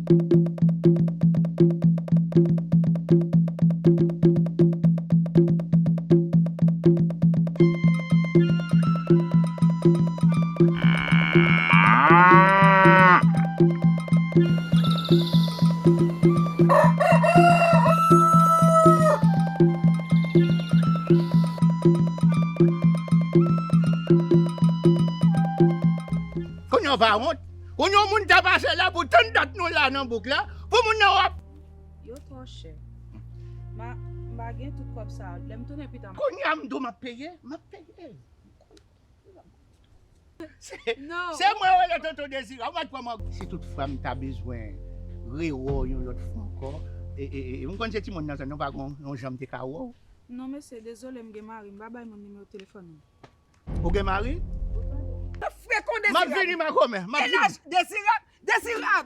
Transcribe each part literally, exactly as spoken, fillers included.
Kounye a w pa wont? Kounye a yon moun ta pase la pou tann dat nou la nan bouk la, pou moun nan w ap. Yo twò chè. Ma, m pa gen tout kòb sa. Lè m tounen pita m. Kounye a m di w m ap peye, m ap peye. Se, non. Se mwen rele Tonton Dezira, ou mèt pran mwen. Si tout fwa m ta bezwen rewè w yon lòt fwa ankò, e, e, e, e, m konn se timoun nan zòn nan, pa gon yon jan m te ka wè w. Non, mesye, dezole, m gen mari, m pa bay moun nimewo telefòn mwen. Ou gen mari? Ou tande? Frekan Dezirab. M ap vini, makomè, m ap vini. Elaj Dezirab, Dezirab.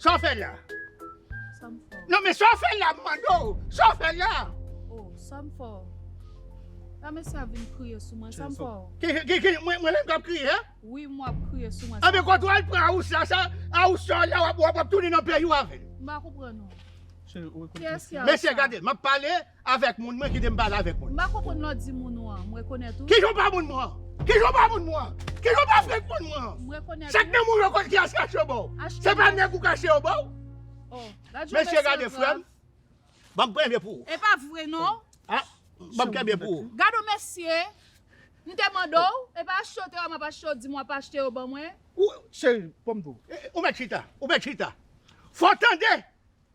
Sa w fè la? Sa m fè w? Non, men sa w fè la, m mande w. Sa w fè la? Oh, sa m fè w? La mesye ap vin kriye sou mwen, sa m fè w? Ki, ki, ki, mwen, mwen menm k ap kriye, a? Wi, m w ap kriye sou mwen. Anben, kote w al pran awous la, sa, awous sa w la, w ap, w ap, w ap tounen nan peyi w avè l. M pa konprann ou. Cheri, ou rekonèt mesye a? Mesye, gade, m ap pale avèk moun mwen, kite m pale avèk moun. M pa konprann lè w di moun ou an, m rekonèt ou. Kijan w pa moun mwen? Kijan w pa moun mwen? Kijan w pa frèk moun mwen? M rekonèt ou. Sa k nan moun yo konn kiyès kache yo ba w. Se pa nèg ou kache yo ba w? Oh, gad jan mesye an grav. Mesye, gade frè m. Ban m premye pou ou. E pa vre non. Ah, ban m premye pou ou. Gad yon mesye. M te mande w, e pa achte w te wè m ap achte w, di m w ap achte yo ban mwen. Ou, cheri, ban m di w. E, ou mèt chita, ou mèt chita. Fò w tande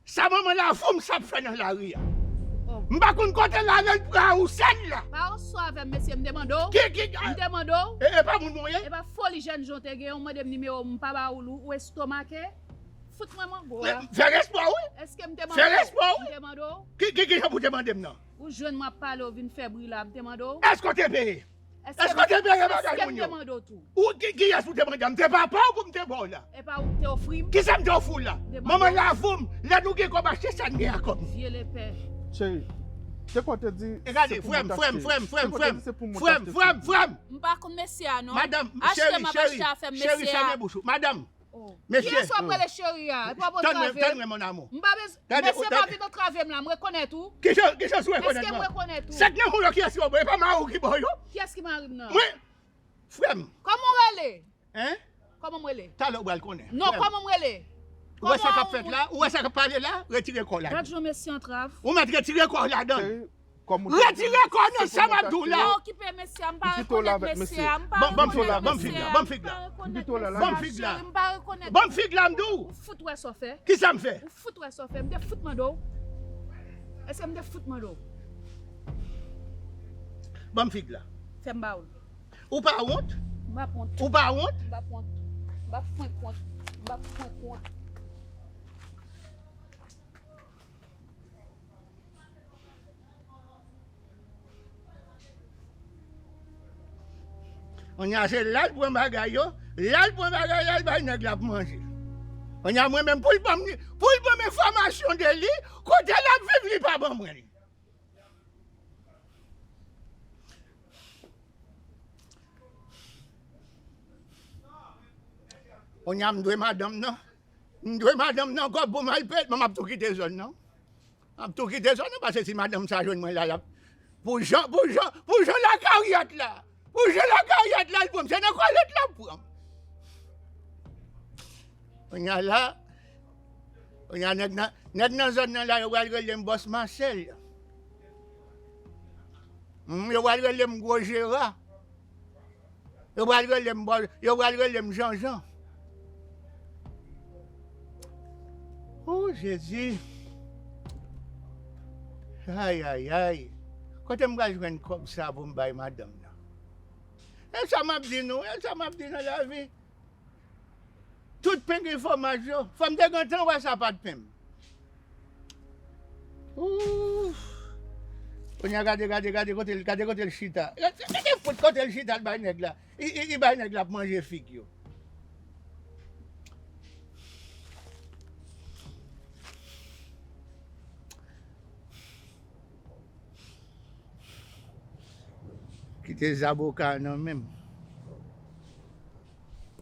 sa manman Lavoum sa ap fè nan lari a. Oh. M pa konn kote l ale, l pran awous l la. Pa oswa avè m, mesye, m te mande w. Ki, ki, m te mande w. E, e pa moun mwen ye? E pa foli jèn jan w te gen, ou mande m nimewo m, m pa ba ou l, ou estomake. Fout mwen mango a. Fè respè w, wi. Èske m te mande w? Fè respè w, wi. M te mande w? Ki, ki, ki jan pou te mande m nan? Ou jwenn mwen ap pale, ou vin fè bri la, m te mande w? Èske w te peye? Èske w te peye bagay moun yo? Èske m te mande w tou? Ou ki, kiyès ou te mande? M te papa w pou m te ba w la? E pa ou ki te ofri m? Kisa m te ofri w la? Manman Lavoum, lè nou gen kòb achte sa n gen a kòb. Vye lepè. Cheri, te konte di se pou mwen t achte. E gade, frè m, frè m, frè m, frè m, frè m, frè m, frè m. M pa konn mesye a non. Madanm, cheri, cheri, cheri, fèmen bouch ou. Madanm, Oh. Mesye. Kiyès w ap rele cheri a? E pa pou tann mwen, tann mwen, mon amour. M pa bezwen. Mesye, pa vin antrave m la, m rekonèt ou. Kijan, kijan sou rekonèt mwen? Mesye, m rekonèt ou. Sèt nan moun yo kiyès yo ba w? E pa mari w ki ba w yo? Kiyès ki mari m nan? Mwen, frè m. Kòman w rele? Hein? Kòman m rele? Talè w pral konnen. Non, kòman m rele? Ou wè sa k ap fèt la? Ou wè sa k ap pale la? Retire kò w ladan. Gad jan mesye antrav. Ou mèt retire kò w ladan. Retire kò w nan sa m ap di w la. Pa okipe mesye a, m pa rekonèt mesye a, m pa rekonèt mesye a. Ban m fig la, ban m fig la, ban m fig la. Ban m fig la. Ban m fig la, m di w. Ou fout wè sa w fè. Kisa m fè? Ou fout wè sa w fè. M te fout mande w. Èske m te fout mande w? Ban m fig la. Fè m ba w l. Ou pa wont? M p ap wont. Ou pa wont? M p ap wont. M p ap fwenk wont. M p ap fwenk wont. Kounye a se la l pran bagay yo, la l pran bagay la, l bay nèg la pou manje. Kounye a mwen menm, pou l ban m, pou l ban m enfòmasyon de li, kote l ap viv, li pa ban mwen li. Kounye a m dwe madanm nan. M dwe madanm nan kòb pou m al peye, men m ap tou kite zòn nan. M ap tou kite zòn nan, paske si madanm sa jwenn mwen la, l ap, pou jan, pou jan, pou jan lakaryèt la, pou jan lakaryèt la, l pran m, se nan kòlèt l ap pran m. Kounye a la, kounye a nèg nan, nèg nan zòn nan la, yo pral rele m bòs Masèl. Hmm, yo pral rele m gwo jera. Yo pral rele m bò-, yo pral rele m Janjan. O Jezi. Ay, ay, ay. Kote m pral jwenn kòb sa pou m bay madanm nan? E sa m ap di nou, e sa m ap di nan lavi. Tout pen gen fòmaj yo. Fò m te gentan wè sapat pen m. Ouf. Kounye a gade, gade, gade kote l, gade kote l chita. Gade, gade fout kote l chita, l bay nèg la. Li, li, li bay nèg la ap manje fig yo. Kite zaboka nan men m.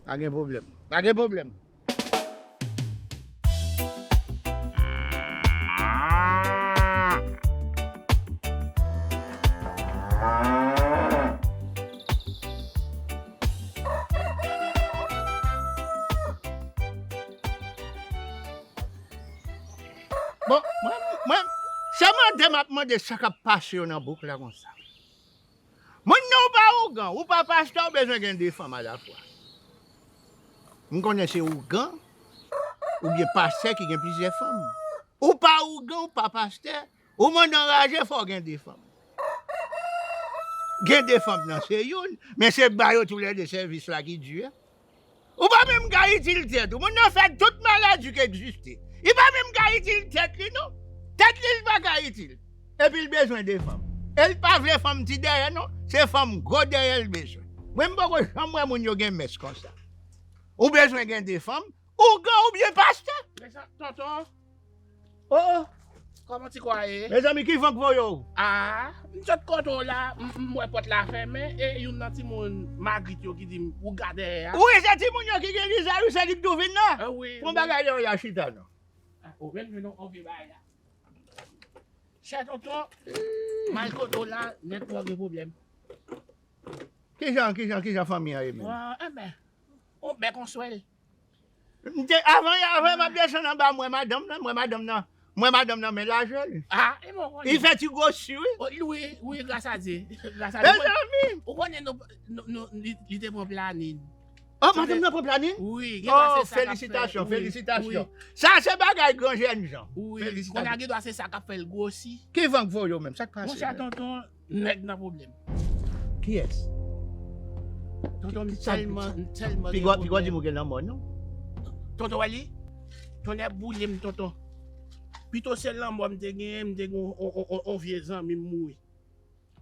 Pa gen pwoblèm. Pa gen pwoblèm. Bon, mwen, mwen, se mande m ap mande sa k ap pase yo nan bouk la konsa. Moun nan ou pa ougan, ou pa pastè, ou bezwen gen de fanm alafwa. M konnen se ougan, oubyen pastè ki gen plizyè fanm. Ou pa ougan, ou pa pastè, ou mande anraje, fò w gen de fanm. Gen de fanm nan se youn, men se ba yo toulède sèvis la ki di. Ou pa menm ka itil tèt ou. Moun nan fè tout maladi ki egziste. Li pa menm ka itil tèt li, non. Tèt li, li pa ka itil. Epi l bezwen de fanm. E l pa vle fanm ti dèyè, non. Se fanm gwo dèyè l bezwen. Mwen, m poko janm wè moun yo gen mès konsa. Ou bezwen gen de fanm, ougan oubyen pastè. Mezanmi, tonton. Oh, oh. Kòman ti kwa ye? Mezanmi, ki van k voye w? Ah, m sot kote w la, m, m wè pòt la fèmen, e youn nan timoun Magrit yo ki di m, ou gade a. Wi, se timoun yo ki gen vizaj, wi, se li k tou vin nan. Ah, wi, wi. Pran bagay yo, y a chita, non. Ah, ou menm jwenn yon vye bagay la. Chè tonton, m al kote w la, nèt pou w gen pwoblèm. Kijan, kijan, kijan fanmi an ye menm? Ah, enben, on bèk, on swèl. M te, avan, avan m ap desann anba, m wè madanm nan, m wè madanm nan, m wè madanm nan men lajè l. Ah, e bon, li fè ti gwosi, wi. Oh, wi, wi, gras a Dye, gras a Dye. Mezanmi! Ou konnen nou, nou, nou, li, li te pran planin. Oh, madanm nan pran planin? Wi, gen dwa se sa k ap fè. Oh, felisitasyon, felisitasyon. Sa se bagay gran jènjan. Wi, kounye a gen dwa se sa k ap fè l gwosi. Ki van k voye w menm? Sa k pase? Monchè, tonton, nèg nan pwoblèm. Kiyès? Tonton, m tèlman, m tèlman gen pwoblèm. Piga w di m ou gen lanmò, non? Tonton, wè li? Tonnè boule m, tonton. Pito se lanmò m te genyen, m te gen on, on, on, on vye zanmi m mouri.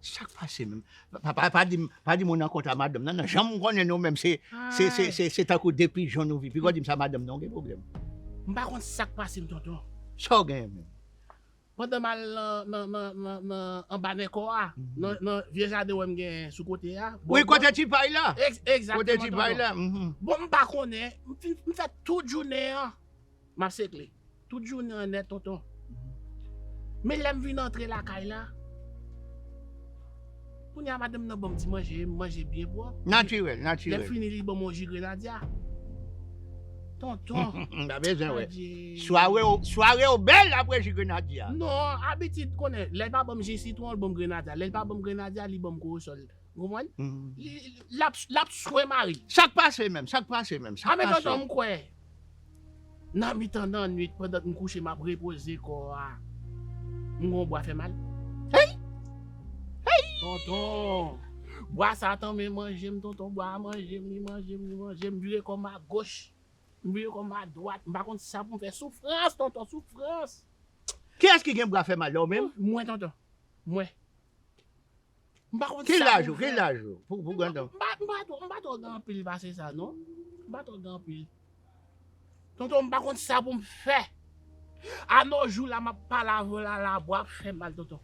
Sa k pase menm? Pa, pa, pa di m, pa di m ou nan kontra madanm nan, non. Jan m konnen nou menm, se, se, se, se, se tankou de pijon nou viv. Piga w di m sa madanm nan, ou gen pwoblèm. M pa konn sa k pase m, tonton. Sa w genyen menm? Pandan m al nan, nan, nan, nan, nan, anba nèkò a, nan, nan vye jaden wè m gen sou kote a. Wi, kote ti pay la. Egzakteman, tonton. Kote ti pay la. Bon, m pa konnen, m fin, m fè tout jounen an, m ap sekle. Tout jounen an nèt, tonton. Men lè m vin antre lakay la, kounye a madanm nan ban m ti manje, m manje byen pwòp. Natirèl, natirèl. Lè m fini, li ban m yon ji grenadya. Tonton. M pa bezwen wè. Adye. Sware w, sware w bèl apre ji grenadya. Non, abitid konnen, lè l pa ban m ji sitwon, l ban m grenadya. Lè l pa ban m grenadya, li ban m korosòl. Ou konprann? Li, l ap, l ap swen mari l. Sa k pase menm? Sa k pase menm? Sa k pase? A, men tonton, m kwè. Nan mitan nan nwit, pandan m kouche, m ap repoze kò a, m gen yon bwa fè mal. Hey! Hey! Tonton, bwa sa tanmen manje m, tonton, bwa a manje m, li manje m, li manje m, m vire kò m a goch, m vire kò m a dwat, m pa konn sa pou m fè. Soufrans, tonton, soufrans. Kiyès ki gen bwa fè mal la, ou menm? Mwen, tonton. Mwen. M pa konn sa pou m fè. Ki laj ou? Ki laj ou? Pou, pou grandan. M pa, m pa twò, m pa twò gen anpil pase sa, non. M pa twò gen anpil. Tonton, m pa konn sa pou m fè. A no jou la, m ap pale avè w la, la, bwa ap fè mal, tonton.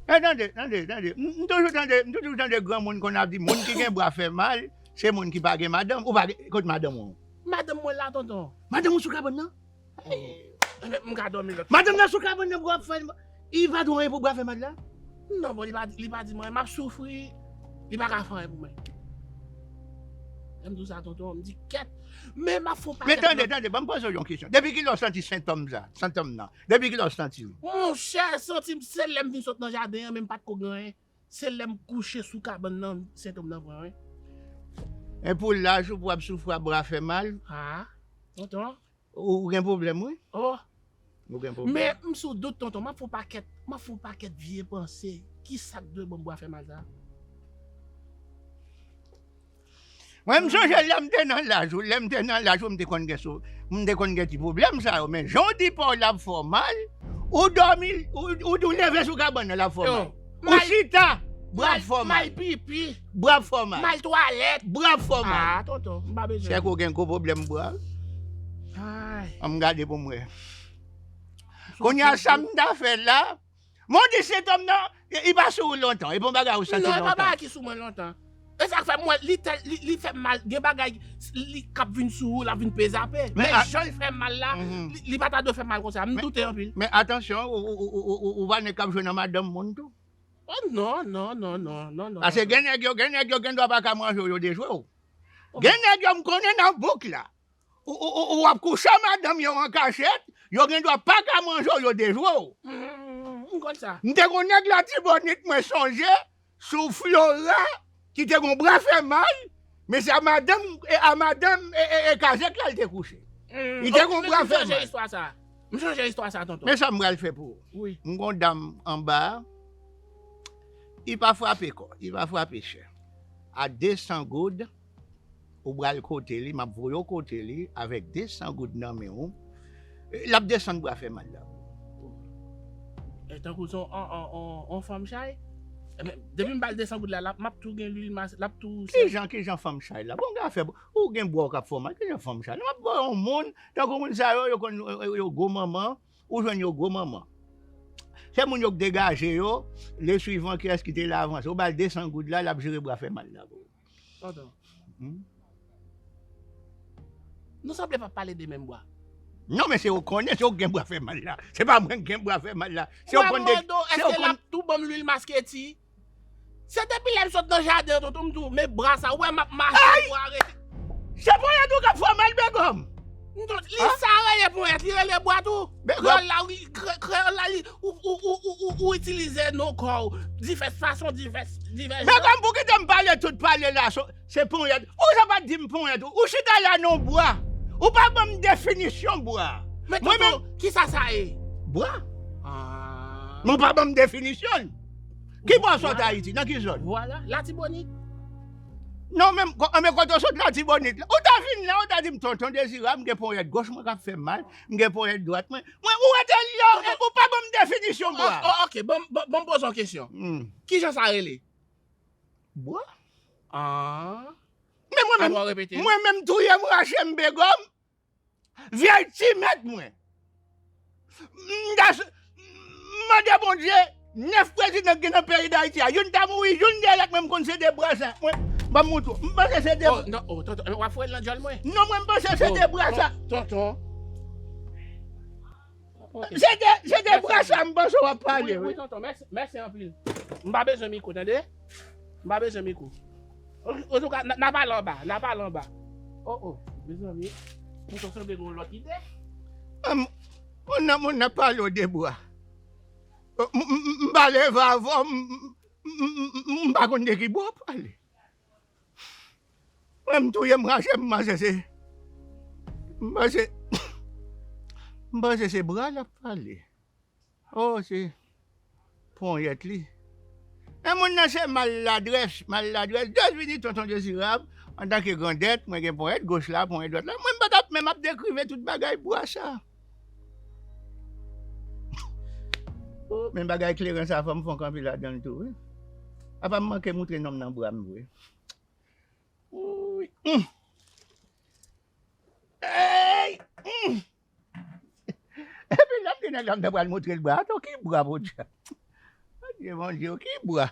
E, tande, tande, tande. M, m toujou tande, m toujou tande granmoun konn ap di, moun ki gen bwa fè mal, se moun ki pa gen madanm. Ou pa gen, kot madanm ou? Madanm mwen la, tonton. Madanm ou sou kabann nan? Hey, m ka dòmi lòt. Madanm nan sou kabann nan, bwa ap fè, li pa di w anyen pou bwa fè mal la? Non, bon, li pa, li pa di m anyen, m ap soufri, li pa ka fè anyen pou mwen. Lè m di w sa, tonton, m di kèt. Men m ap fè yon pakèt lòt. Men tande, tande, ban m poze w yon kesyon. Depi kilè w santi sentòm sa, sentòm nan? Depi kilè w santi l? Monchè, santi m se lè m vin sot nan jaden an, men m pa t ko gen anyen. Se lè m kouche sou kabann nan, sentòm nan pran, wi. E pou laj ou, pou w ap soufri, ap bra fè mal? Ah, tonton. Ou gen pwoblèm, wi. Oh. Ou gen pwoblèm. Men m sou dout, tonton. M ap fè yon pakèt, m ap fè yon pakèt vye panse. Kisa k dwe ban m bra fè mal sa? Mwen, m sonje lè m te nan laj ou, lè m te nan laj ou, m te konn gen sou, m te konn gen ti pwoblèm sa yo, men jan w di pa w la ap fè w mal, ou dòmi, ou, ou, ou leve sou kabann nan, l ap fè w mal. Ou chita, bra ap fè w mal. M al pipi. Bra ap fè w mal. M al twalèt. Bra ap fè w mal. Ah, tonton, m pa bezwen. Sèke w gen gwo pwoblèm bra. Ay. An m gade pou m wè. Kounye a, sa m ta fè la, men w di sentòm nan, li pa sou ou lontan. E bon bagay ou santi lontan. Non, e pa bagay ki sou mwen lontan. E sa k fè m wè li tèl, li, li fè m mal. Gen bagay li k ap vin sou ou, l ap vin pezape. Men jan l fè m mal la, li, li pa ta dwe fè m mal konsa. M doute anpil. Men atansyon, ou pa nèg k ap jwe nan madanm moun tou. Oh non, non, non, non, non, non. Paske gen nèg yo, gen nèg yo gen dwa pa ka manje w, yo dejwe w. Gen nèg yo m konnen nan bouk la. Ou, ou, ou, ou ap kouche ak madanm yo an kachèt, yo gen dwa pa ka manje w, yo dejwe w. M konn sa. M te gon nèg Latibonit, mwen sonje, sou Flora, ki te gon bra fè mal, men se a madanm, e, a madanm, e, e, e kazèk la l te kouche. Li te gon bra fè mal. M sonje istwa sa. M sonje istwa sa, tonton. Men sa m pral fè pou ou. Wi. M gon dam anba a, li pa frape kò, li pa frape chè. A de san goud, ou pral kote li, m ap voye w kote li avèk de san goud nan men w. L ap desann bra fè mal la. E tankou se on, on, on, on, on fanm chay? Depi m ba l de san goud la, l ap, m ap tou gen lwil mas, l ap tou. Kijan, kijan fanm chay la? Bon, gen afè, ou gen bra w k ap fè w mal, kijan fanm chay la? M ap voye yon moun, tankou moun sa yo, yo konn, yo, yo gwo manman, ou jwenn yo gwo manman. Se moun yo k degaje yo, le swivan kiyès ki te la avanse. Ou ba l de san goud la, l ap jere bra fè mal la pou ou. Tonton. Hmm? Nou sanble p ap pale de menm bwa. Non, men se ou konnen, se ou gen bwa fè mal la. Se pa mwen ki gen bwa fè mal la. Se ou konn de, se ou konn. Èske l ap tou ban m lwil masketi? Se depi lè m sot nan jaden an, tonton, m tou, men bra sa, ou wè m ap mache, bwa rete. Se ponyèt ou k ap fè w mal, Begòm? Li sa rele ponyèt, li rele bwa tou. Kreyòl la, wi, kreyòl la, li, ou, ou, ou, ou, ou, ou itilize non kò w, divès fason, divès, divès jan. Begòm, pou kite m pale tout pale la, se ponyèt. Ou sa pa di m ponyèt, ou chita la nan bwa. Ou pa ban m definisyon bwa. Men tonton, kisa sa ye? Bwa? Men ou pa ban m definisyon l. Ki bò w sot Ayiti? Nan ki zòn? Vwala, Latibonit. Non, men, men kote w sot Latibonit la? Ou ta vin la, ou ta di m, "Tonton Dezirab, m gen ponyèt goch mwen k ap fè m mal, m gen ponyèt dwat mwen." Mwen, ou rete la, ou pa ban m definisyon bwa. Oh, oh, ok, bon, bon, bon, poze yon kesyon. Kijan sa rele? Bwa. Ah. Men mwen menm, mwen menm touye m rache m, Begòm. Vyèj ti mèt mwen. M ta s-, m mande Bondye, nèf prezidan ki gen nan peyi Dayiti a, youn ta mouri, youn te la, mwen m konn se de bra sa. Mwen, ban m montre w. M panse se de. Oh, non, oh, tonton, w ap fouye l nan djòl mwen? Non, mwen m panse se de bra sa. Tonton. Se de, se de bra sa m panse w ap pale, wi. Wi, tonton, mèsi, mèsi anpil. M pa bezwen mikwo, tande? M pa bezwen mikwo. Antouka, n a, n a pale anba, n a pale anba. Oh, oh, mezanmi. Tonton sanble gen yon lòt ide. Moun nan, moun nan pale w de bwa. M, m, m, m pa leve avè w, m, m, m, m, m pa konn de ki bwa w pale. Mwen, m touye m rache, m panse se, m panse, m panse se bra l ap pale. Oh, se ponyèt li. Men moun nan se maladrès, maladrès. Dezvini tonton Dezirab, antanke grandèt, mwen gen ponyèt goch la, ponyèt dwat la. Mwen m pa t ap menm ap dekrive tout bagay bwa sa. Oh, men bagay kleren sa, fò m fon kanpe ladan l tou, wi. Apa m manke moutre nonm nan bra m vre. Wi. Ey! Epi lè m di nèg la m ta pral moutre l bra, atò ki bra, Bondye? Bondye, Bondye, ki bra?